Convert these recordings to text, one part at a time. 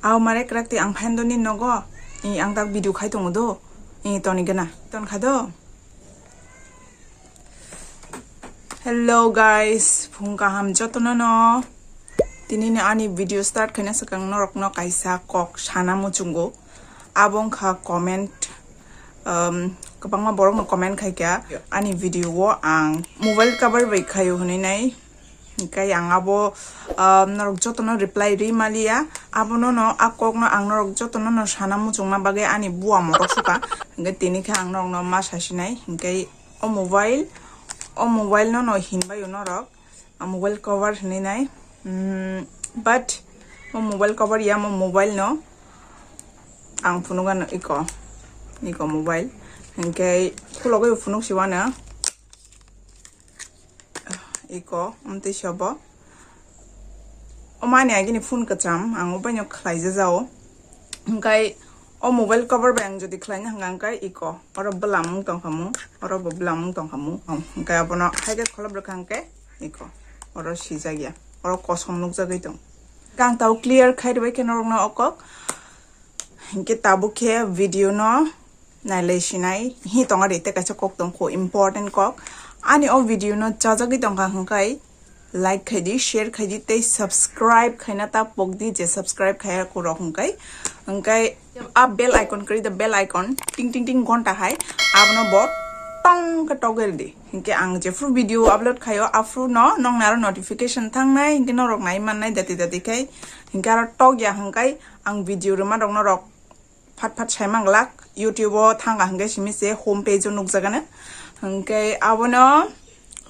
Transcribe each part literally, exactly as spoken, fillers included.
Au mare krak ti ang phan do ni nogo. I ang tak video khai tongo do. I toni gana. Ton kha do. Hello guys, phung kaham jotono no. Tini ni ani video start khaina swkang norok no kaisa kok sana muchungo. Abo wngkha comment, um, kwbangma borok no comment khai kha ani video o ang mobile cover bai khaio hwnwi nai. Hingke ang abo, um, norok jotono reply ri maliya. Abono no, a kokno ang norok jotono no sana muchungna bagwi ani bua morok suka. Hingke tini khe ang norokno ma sasinai. Hingke o mobile, o mobile no no hinbaio norok. A mobile cover hinwi nai. Mm, but o mobile cover ya, mo mobile no ang phunukgano iko, iko mobile. Hingke khulogwi phunuk siwano. Iko, amtwi sobo. O mani agini phone kwcham, ang o baino khlai jajao. Hingkai o mobile cover bai ang jodi khlaina hwnka hingkai iko, oro bwlamung tongkhamu, oro bo bwlamung tongkhamu. Hingkai abono haikhe kholop rwkha hingke iko, oro sijak ya, oro kosom nukjagwi tong. Kang tao clear khai rwbai khe norokno o kok. Hingke tabuk khe video no nailai sinai hi tongo de, tei kaisa kok tong kho, important kok. Ani o video no chajagwi tongkha hwnkhe like khai di, share khai di tei subscribe khaina ta pok di, je subscribe khaiya kurok hwnkhe. Hwnkhe a bell icon kwrwi, the bell icon ting ting ting gonta hai, abono bo tong khe togel di. Hwnkhe ang jephru video upload khaio aphru no nong naro notification thangnai, hwnkhe norok nai mannai dati dati khai. Hwnkhe aro tokya hwnkhe ang video rwma rok norok phat phat sai manglak. YouTube o thanga hwnkhe simi se home page o nukjagano. Hwnkhe abono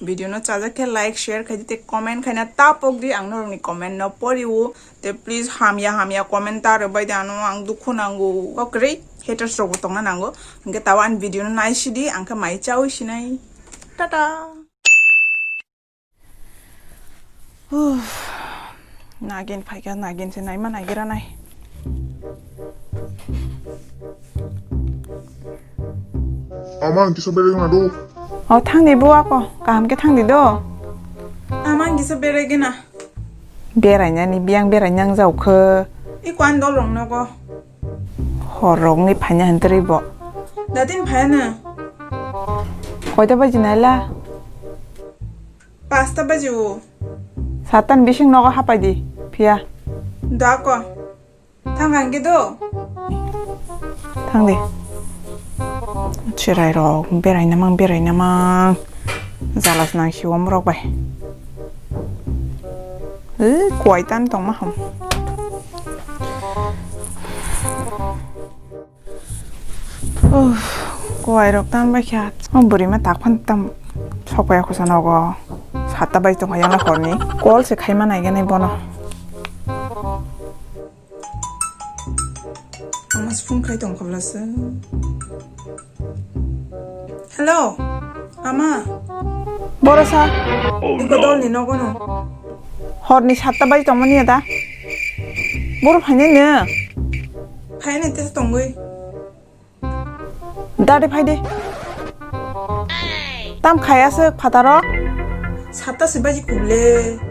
video no chajak khe like, share khai di tei comment khaina ta pok di, ang norokni comment no poriwo. Te please hamya hamya comment ta rwbai di, ano ang dukhu nango. Kokrwi haters rok bo tongna nango. Hwnkhe tawa ani video no naisidi, ang khe mai chawi sinai. Tata. Uff, nagin phaikha, nagin se naima naigira nai. Ama ang kisa berai gana do. O thangni bo ako, kaham khe thangni do. Ama ang kisa berai gana. Berai nani, biyang berai nang jaukhe. I kwan dol rong nogo. Hor rok ni phaina hentri bo. Datin phaina. Koita baji naila? Pasta baji o. Satan bising nogo hapai di, phiya. Da ko. Thang ang ge do. Thang di. Chirai rok, berai namang, berai namang. Jalas nang si om rok bai. Eh, kuai tan tong ma ham. Uff, kuai rok tan bai kha. O bwrwi ma tak phan tam sok pai kho sa nogo. Satta bai tong yang horni. Call se khai ma nai gani bono. Ama phone khai tong khabla se. Hello, ama. Boro sa. Iko dol ni nogo no. Horni satta bai tong mani da. Boro phainai ne. Phainai te tongwi. Dade phai de. Tam khaya se phataro. Satta se baji khuble.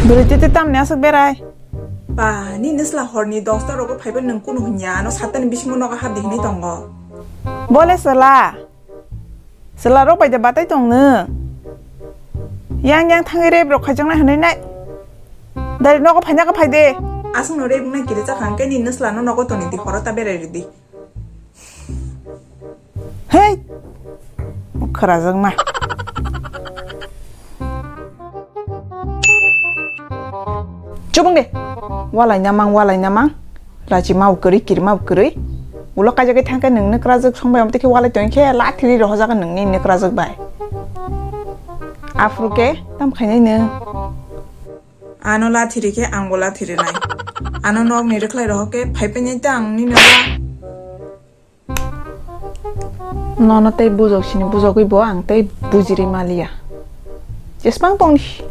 Bwrwi tete tam ne aswk berai. Ba, ni nisla horni dosta rogo phaiba nwng kunu hwnya, ano satta ni bisingo nogo hap di hinwi tongo. Bole sela. Sela rok bai de batai tong nw. Yang yang thangwi rep rok khaijaknai hwnwi nai. Dari nogo phaina khe phai de. Aswk no rep nai kiri chakha hwnkhe ni nisla no nogo toni di horo ta berai ridi. Hei! Khwrajwkma. Chubung de. Walai namang, walai namang. Lachi mau kwrwi, kiri mau kwrwi. Ulo kaijagwi thangkhe nwng nw kwrajwk songbai omo tei khe walai tongkhe lathi ri rohorjak nwngni nw kwrajwk bai. Aphuru khe tam khainai nw. Ano lathi rikhe angbo lathi rinai. Ano nokni rwkhlai rohorkhe phaipainai ta ang nini ba. Nono tei bujok sini bujogwi bo ang tei bujiri maliya. Jespang tongni.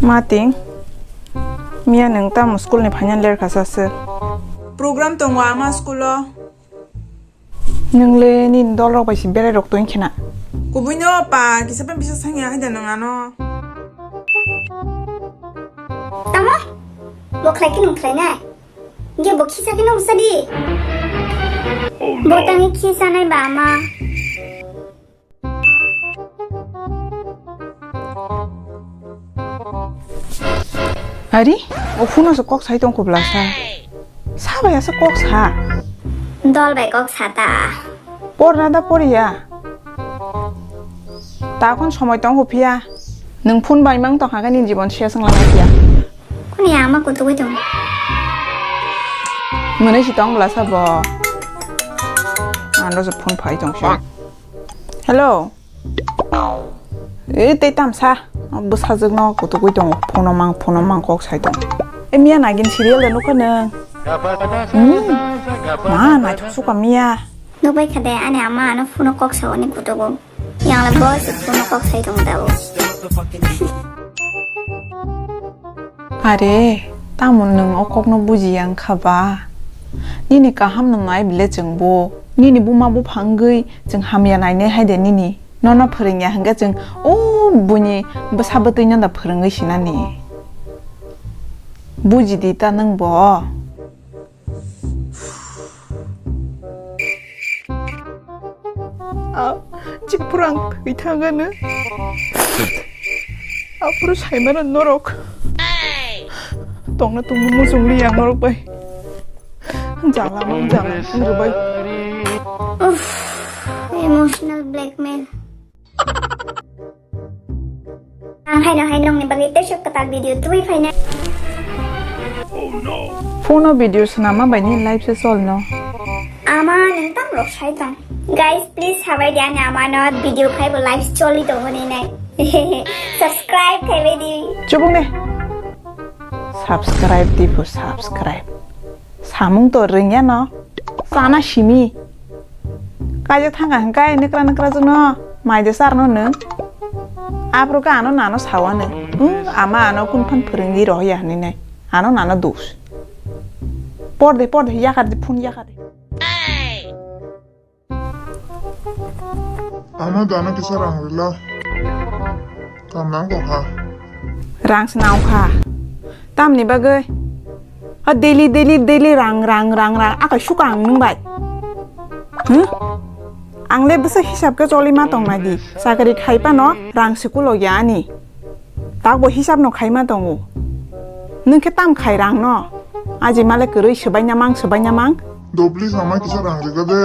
Mating. Miya nwng tamo school ni final lerkha saswk. Program tongo ama school o. Nwng le nini dol rok bai se berai rok tong khena. Kubui no pa, kisa pen bisa sangya hai da nwng ano. Bo khlai khe nwng khlainai. Hinkhe bo khisa khe nwng sa di. Bo tangwi khisanai ba ama. Ari, o phuno se kok sai tong kubla sa. Sa bai asa kok sa. Dol bai kok sa ta. Porna da poriya. Ta kon somoi tong huphiya. Nwng phone bai mang tong haga ni jibon sia sengla naiya. Kuni ama kutugwi tong. Mwnwi si tong bwla sabo. Ando se phone phai tong si. Hello. E tei tamsa. Bwsajwk no kutugwi tong. Phone mang, phone mang kok sai tong. E miya nagin serial de nukha nang. Hmm. Ma naithok suka miya. Nukbai khade ani ama ano phone kok sa oni kutugo. Yang le boy se phone kok sai tong dabo. Are, tamo nwng o kokno bujiya wngkha ba? Nini kaham no nai bile chwng bo. Nini buma bupha wngwi chwng hamya nainai hai de nini. Nono phwrwngya hwnkhe chwng o buini bwsa bwtwi no da phwrwngwi sinani. Bujidi ta nwng bo. Ah, jikphuru ang thwi thangano. Aphuru saimano norok. Tongna tongma muchungli yang norok bai. Jala mang jala ang rwbai. Uff, emotional blackmail. Ang haino hai nongni bagwi teisa kwtal video tubui phainai. Phone o video swnama bai ni live se cholno. Ama nang tam rok sai tong. Guys, please habai di ani ama no video khai bo live choli tong hwnwi nai. Subscribe khai bai di. Chubung de. Subscribe di bo subscribe. Samung to rwngya no. Chana simi. Kaijak thangkha hwnkhe nikra nikra jwkno mai de charno nwng. Aphuru khe ano nano sawa nwng. Hmm, ama ano kun phan phwrwngwi rohya hwnwi nai. Ano nano dos. Por de, por de, yakar de, phone yakar de. Ama dana kisa rang rila. Kam nang kok ha. Rang se nang kha. Tamni bagwi? A daily, daily, daily rang, rang, rang, rang. Akai suka ang nwng bai. Huh? Ang le bwsa hisab khe choli ma tong nai di. Chakri khai pano rang se kulo ya ani. Takbo hisab no khaima tongo. Nwng khe tam khai rang no? Aji male kwrwi swbaina mang, swbaina mang. Dobli samai kisa rang rega de.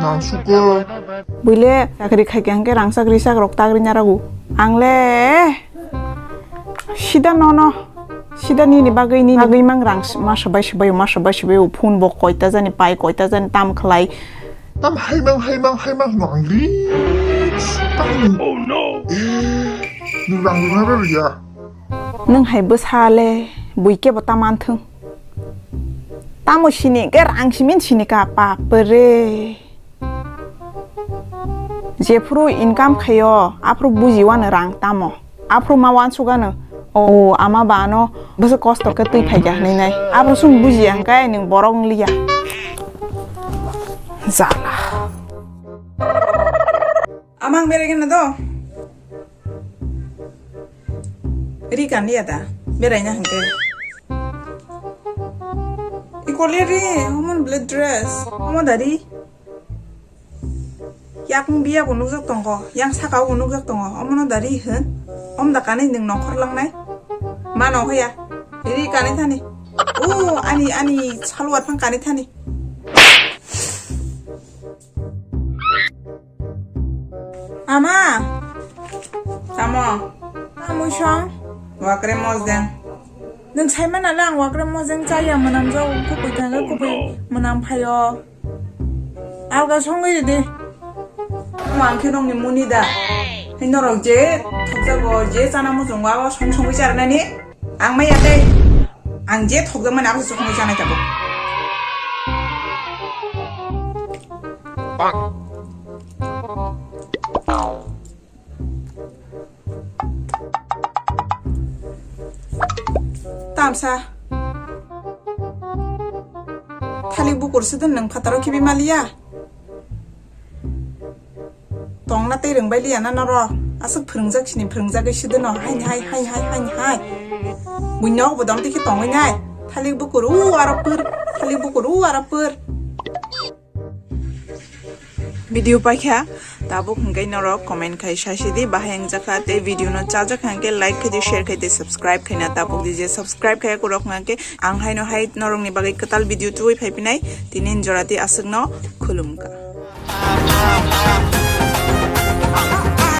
Nang suko. Buile chakri khai khe hwnkhe rang chakri sak rok tagri narago. Ang le sida nono. Sida nini bagwi nini bagwi mang rang s-, ma swbai swbai, ma swbai swbai o phone bo koita jani pai, koita jani tam khlai. Tam haimang, haimang, haimang hwnwi ang ri. Tam. Oh no. Eh, nwng rang rwna rw ya. Nwng hai bwsa le bui kebo ta manthwng. Tamo sini ke rang simin sini ka papre. Jephuru income khayo, aphuru buji wano rang tamo. Aphuru ma wansugano, o ama ba ano bwswk kosto khe twi phaikha hwnwi nai. Aphuru chwng bujiya hwnkhe nwng borok wngliya. Jala. Amang berai gana do. Ri kan liya da. Berai na hwnkhe. Ikole ri, omo ni bwle dress. Omo da ri. Yakung biya bo nukjak tongo, yang saka o bo nukjak tongo. Omono da ri hwn. Om da kanwi nwng nongkhor langnai. Ma nong hoya. Ri kanwi thani. O ani, ani salwar phang kanwi thani. Ama. Tamo. Tamo song. Wakre mojeng. Nwng saimana le ang wakre mojeng chaya mwnam jao, kubui thangkhe kubui mwnam phaio. Alga songwi ridi. Mang khe nongni muni da. Hai norok je thokjago, je chana muchungo, abo song songwi charnani. Ang maya tei. Ang je thokjakmani abo songwi chanai tabuk. Tamsa. Thalik bukur se nwng phataro khibi maliya. Tongna tei rwngbai liya na noro. Aswk phwrwngjak sini phwrwngjagwi se dono. Haini hai, hai, hai, haini hai. Buino bodong tiki tongwi nai. Thalik bukur u arapur. Thalik bukur u arapur. Video paikha, tabuk hwnkhe norok comment khai sasidi, bahai wngjakha tei video no chajak hwnkhe like khaidi, share khaidi, subscribe khaina tabuk di, je subscribe khaya kurok hwnkhe ang haino hai norokni bagwi kwtal video tubui phaipinai. Tini jorati aswkno khulumkha.